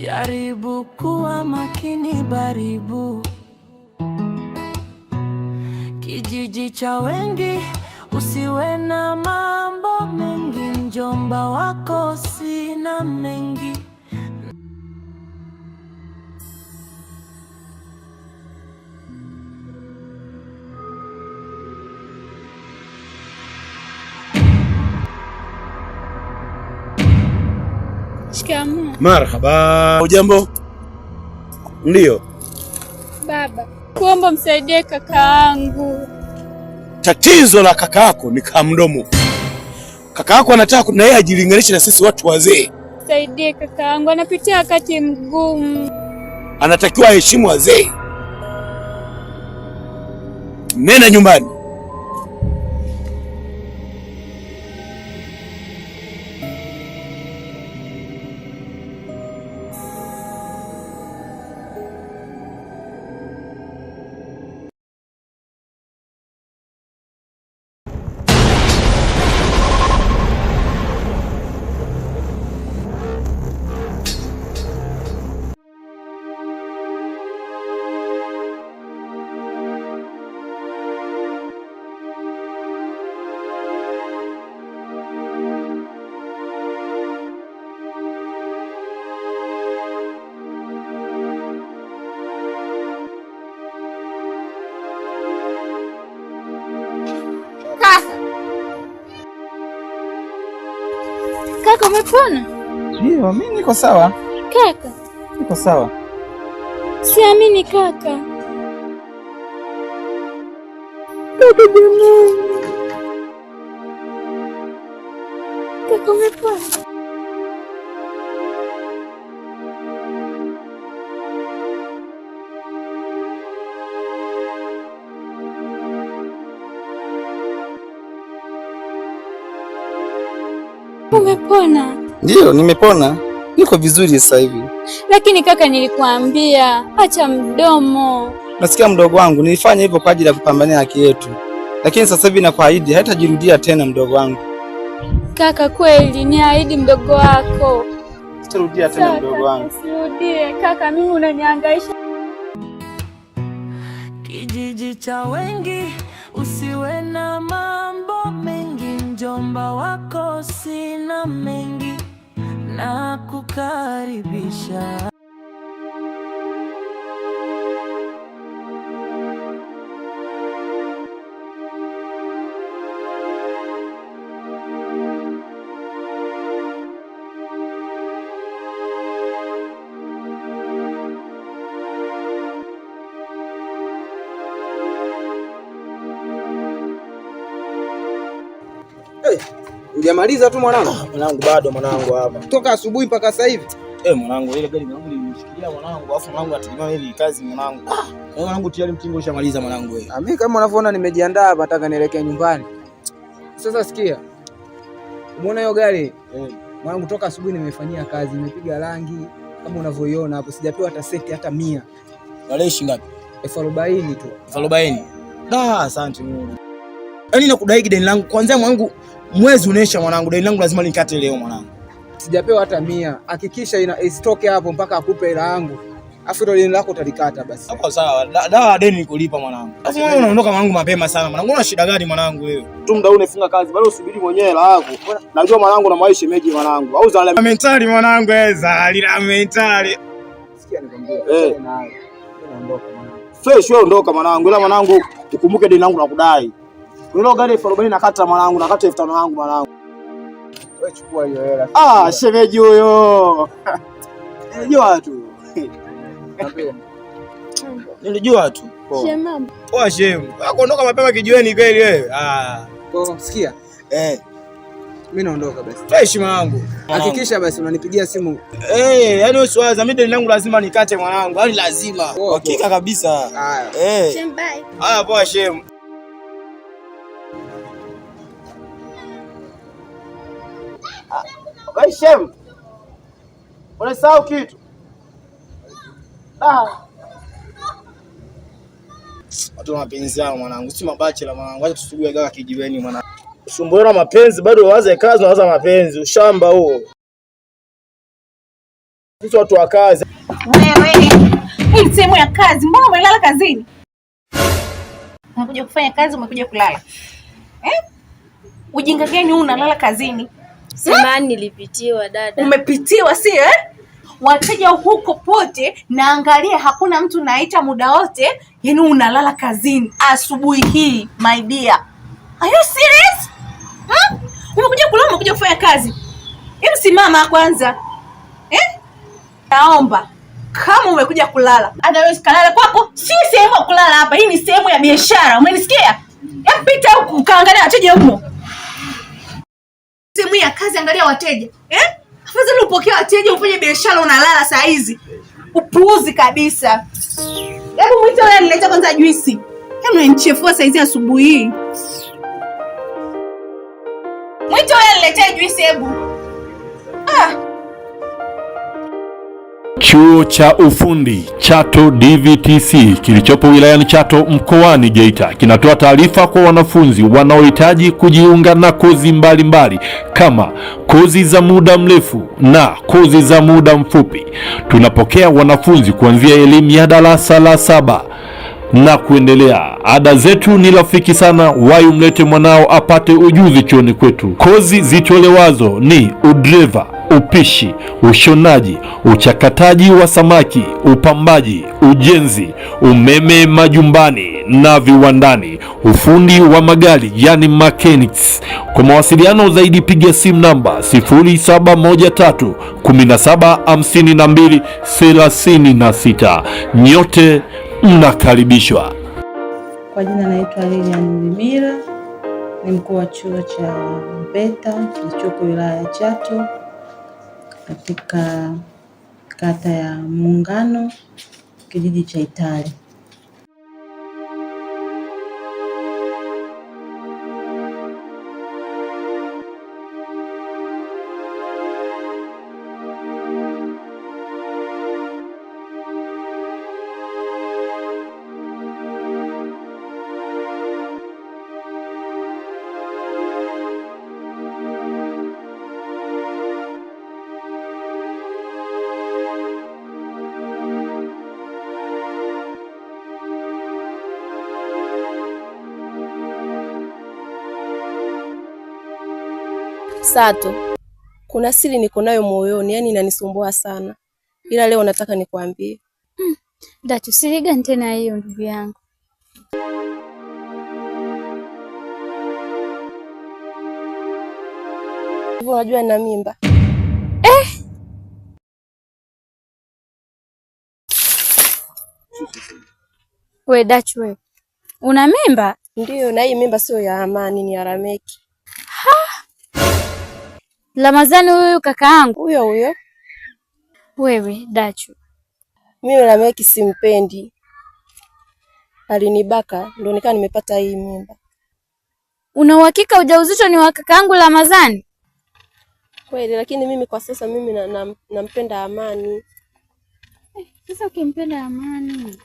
Jaribu kuwa makini, baribu kijiji cha wengi, usiwe na mambo mengi, mjomba wako sina mengi. Shikamoo. Marhaba. Ujambo? Ndiyo. Baba, kuomba msaidie kakaangu. Tatizo la kaka yako ni kamdomo. Kaka yako anataka na yeye ajilinganishe na sisi watu wazee. Msaidie kakaangu, anapitia wakati mgumu. Anatakiwa aheshimu wazee. Nenda nyumbani. Kaka. Kaka, umepona? Ndio, mimi niko sawa. Kaka, Niko sawa. siamini kaka. Kaka jamani. Kaka umepona? Umepona? Ndio, nimepona. Niko vizuri sasa hivi. Lakini kaka, nilikuambia acha mdomo. Nasikia mdogo wangu, nilifanya hivyo kwa ajili ya kupambania haki yetu, lakini sasa hivi nakuahidi haitajirudia tena, mdogo wangu. Kaka, kweli ni ahidi mdogo wako. Sitarudia tena, Sawa, mdogo kaka, wangu. Usirudie kaka, mimi unanihangaisha. Kijiji cha wengi, usiwe na mambo mengi, mjomba wako sina mengi, na kukaribisha. Hujamaliza tu mwanangu? Mwanangu bado mwanangu hapa. Toka asubuhi mpaka sasa hivi. Eh, mwanangu ile gari mwanangu nilimshikilia mwanangu, afu mwanangu ategemea ile kazi mwanangu. Ah, mwanangu tayari mtingo ushamaliza mwanangu wewe. Ah, mimi kama unavyoona nimejiandaa hapa nataka nielekee nyumbani. Sasa sikia. Umeona hiyo gari? Eh. Mwanangu toka asubuhi nimeifanyia kazi, nimepiga rangi kama unavyoiona hapo, sijapewa hata senti hata 100. Wale shilingi ngapi? 40,000 tu. 40,000. Da, asante Mungu. Yaani nakudai deni langu kuanzia mwanangu mwezi unaisha mwanangu, deni langu lazima nikate leo mwanangu. Sijapewa hata 100. Hakikisha ina isitoke hapo mpaka akupe hela yangu. Afu hilo deni lako utalikata basi. Hapo sawa. Dawa deni nikulipa mwanangu. Alafu wewe unaondoka mwanangu mapema sana mwanangu. Una shida gani mwanangu wewe? Tu muda huu unafunga kazi, bado usubiri mwenyewe hela yako. Najua mwanangu na maisha shemeji mwanangu. Au zala Mentali mwanangu, eh, zali mentali. Sikia nikwambie, Eh. achana na hayo. Mimi naondoka mwanangu. fresh wewe ondoka mwanangu. Ila mwanangu ukumbuke deni langu nakudai. Hilo gari 40,000 nakata mwanangu, nakata 5,000 yangu mwanangu. Wewe chukua hiyo hela. Ah, shemeji huyo. Nilijua tu. Niambie. Nilijua tu. Shemam. Poa shemu. Kuondoka mapema kijiweni kweli wewe. Ah. Kwa sikia, Eh, mimi naondoka basi. fresh mwanangu. Hakikisha basi unanipigia simu. Eh, yani usiwaza mimi deni langu lazima nikate mwanangu. Yaani lazima. Poa, Hakika kabisa. Haya. Eh. Shem, bye. Haya poa shemu. Wewe shem. Unasahau kitu. Ah. Watu wa mapenzi yao mwanangu, si mabachela mwanangu. Acha tusugue gawa kijiweni mwanangu. Usumbuliwa na mapenzi bado waze kazi, unawaza mapenzi, ushamba huo. Sisi watu wa kazi. Wewe, hii ni sehemu ya kazi. Mbona umelala kazini? Umekuja kufanya kazi, umekuja kulala. Eh? Ujinga gani huu unalala kazini? Samahani, nilipitiwa dada. Umepitiwa sio eh? Wateja huko pote naangalia hakuna mtu naita muda wote, yaani unalala kazini asubuhi hii my dear. Are you serious? Hmm? Umekuja kulala, umekuja kufanya kazi. Hebu simama kwanza. Eh? Naomba kama umekuja kulala, otherwise kalala kwako. Si sehemu ya kulala hapa. Hii ni sehemu ya biashara. Umenisikia? Hebu pita huku kaangalia wateja huko. Sehemu ya kazi, angalia wateja. Eh? Afadhali upokee wateja ufanye biashara, unalala saa hizi. Upuuzi kabisa. Hebu mwite wewe nilete kwanza juisi. Hebu unanichefua saa hizi asubuhi hii. Mwite wewe niletee juisi hebu. Ah. Chuo cha Ufundi Chato DVTC kilichopo wilayani Chato mkoani Geita kinatoa taarifa kwa wanafunzi wanaohitaji kujiunga na kozi mbalimbali kama kozi za muda mrefu na kozi za muda mfupi. Tunapokea wanafunzi kuanzia elimu ya darasa la 7 na kuendelea. Ada zetu ni rafiki sana, wahi umlete mwanao apate ujuzi chuoni kwetu. Kozi zitolewazo ni udereva, upishi, ushonaji, uchakataji wa samaki, upambaji, ujenzi, umeme majumbani na viwandani, ufundi wa magari yani mechanics. Kwa mawasiliano zaidi piga simu namba 0713 17 52 36. Nyote mnakaribishwa. Kwa jina naitwa Lilian Mlimira, ni mkuu wa chuo cha VETA kilichopo wilaya ya Chato katika kata ya Muungano, kijiji cha Itale. Sato, kuna siri niko nayo moyoni, yani inanisumbua sana, ila leo nataka nikwambie. Dachu, siri gani tena hiyo ndugu yangu? Hivyo unajua nina mimba. Eh! We Dachu we, una mimba? Ndiyo, na hii mimba sio ya Amani, ni ya Rameki. Ramazani huyu kakaangu? Huyo huyo. Wewe Dachu, mimi Rameki simpendi, alinibaka ndio nikaa nimepata hii mimba. Una uhakika ujauzito ni wa kakaangu Ramazani? Kweli, lakini mimi kwa sasa mimi nampenda Amani. Sasa ukimpenda Amani,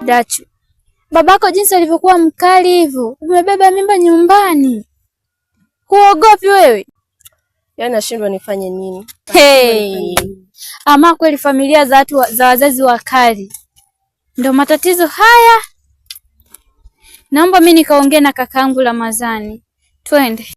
Dachu, babako jinsi alivyokuwa mkali hivyo, umebeba mimba nyumbani, huogopi wewe? Yaani nashindwa nifanye nini? Hey. Ama kweli familia za watu za wazazi wakali ndio matatizo haya. Naomba mimi nikaongee na kakaangu Ramazani, twende.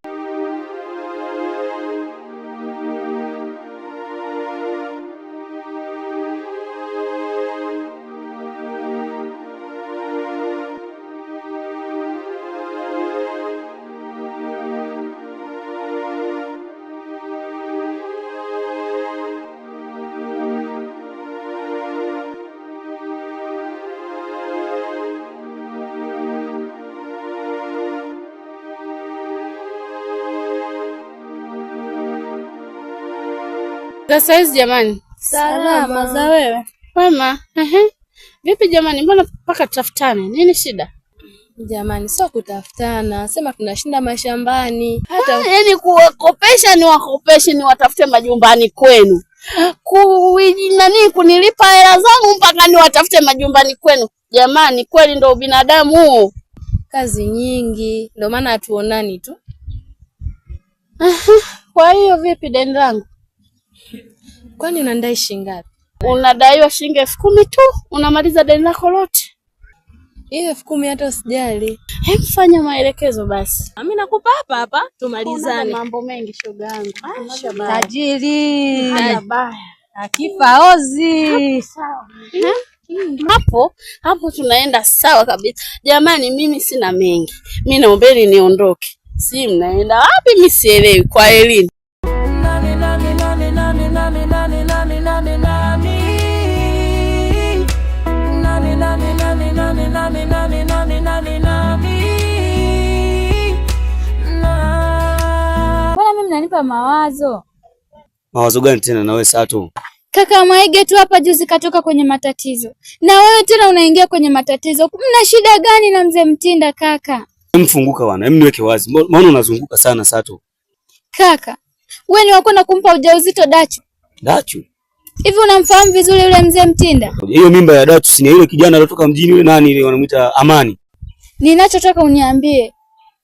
Za saizi jamani? Salama za wewe? Wema. Vipi jamani, mbona mpaka tutafutane? Nini shida? Jamani, sio kutafutana, sema tunashinda mashambani. Hata Yaani kuwakopesha ni wakopeshe ni watafute majumbani kwenu. Nani kunilipa hela zangu mpaka niwatafute majumbani kwenu. Jamani, kweli ndo binadamu huo. Kazi nyingi, ndio maana hatuonani tu. Kwa hiyo vipi deni langu? Kwani unandai shilingi ngapi? Unadaiwa shilingi 10,000 tu, unamaliza deni lako lote. Hiyo 10,000 hata usijali. Hebu fanya maelekezo basi. Mimi nakupa hapa hapa tumalizane. Mambo mengi shoga yangu. Tajiri. Haya baya. Akifa ozi. Sawa. Hapo hapo tunaenda sawa kabisa. Jamani, mimi sina mengi. Mimi naombeni niondoke. Si mnaenda wapi? Mimi sielewi. Kwa elini. Nami nami nami nami nami nami nami nami nami nami nami nami nami nami nami nami nami na. Mbona mimi mnanipa mawazo? Mawazo gani tena na wewe Sato? Kaka Mwaige tu hapa juzi katoka kwenye matatizo, na wewe tena unaingia kwenye matatizo. Mna shida gani na mzee Mtinda kaka? Mfunguka bwana, hem niweke wazi. Mbona unazunguka sana Sato? Kaka, wewe ni wakwenda kumpa ujauzito Dachu? Dachu? Hivi unamfahamu vizuri yule mzee Mtinda? Hiyo mimba ya Dachu si ni yule kijana aliyotoka mjini yule nani ile wanamuita Amani. Ninachotaka uniambie,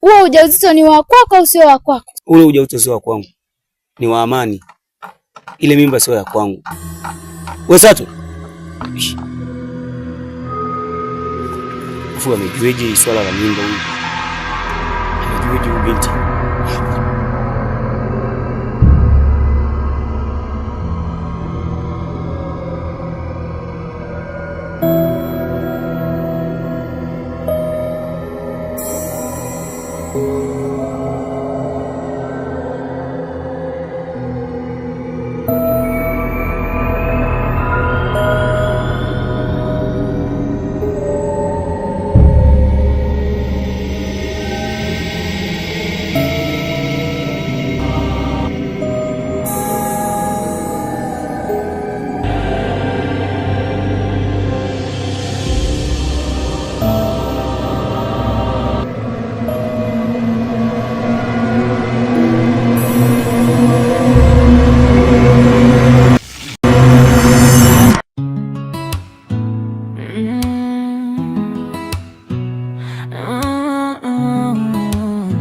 huo ujauzito ni wa kwako au sio wa kwako? Ule ujauzito sio wa kwangu. Ni wa Amani. Ile mimba sio ya kwangu. Wewe Sato. Afu amejueje swala la mimba huyu? Amejueje huyu binti?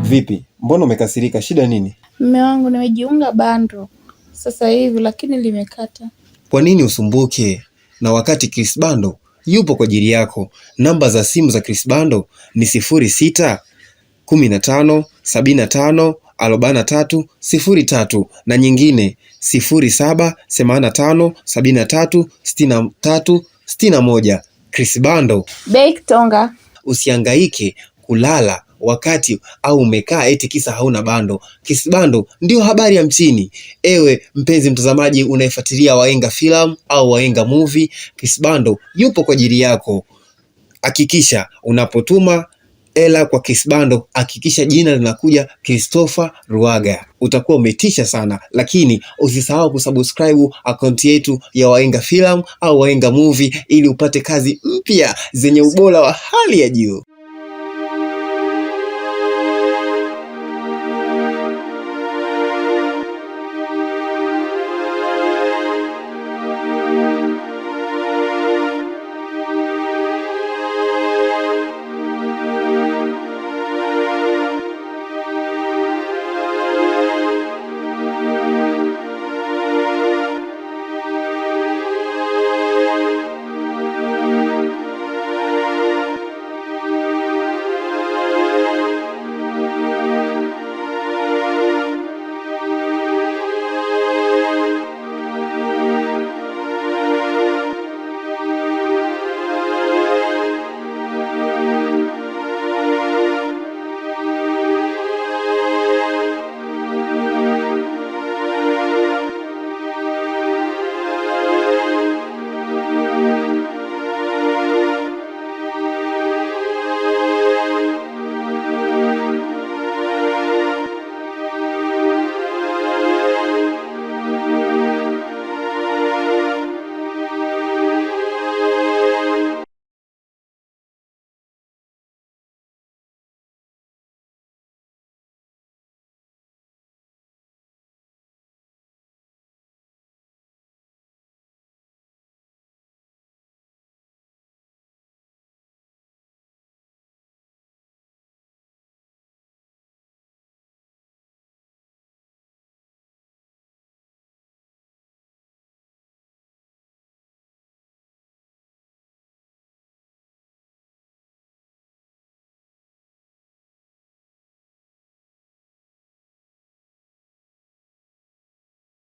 Vipi, mbona umekasirika? Shida nini? Mme wangu, nimejiunga bando sasa hivi lakini limekata. Kwa nini usumbuke na wakati Chris Bando yupo kwa ajili yako? Namba za simu za Chris Bando ni 06 15 75 43 03 na nyingine 07 85 73 63 61. Chris Bando, Bei Kitonga. Usihangaike kulala wakati au umekaa eti kisa hauna bando. Chris Bando ndio habari ya mchini. Ewe mpenzi mtazamaji unayefuatilia Wahenga Filamu au Wahenga Movie, Chris Bando yupo kwa ajili yako. Hakikisha unapotuma hela kwa Chris Bando, hakikisha jina linakuja Christopher Ruaga, utakuwa umetisha sana. Lakini usisahau kusubscribe akaunti yetu ya Wahenga Filamu au Wahenga Movie ili upate kazi mpya zenye ubora wa hali ya juu.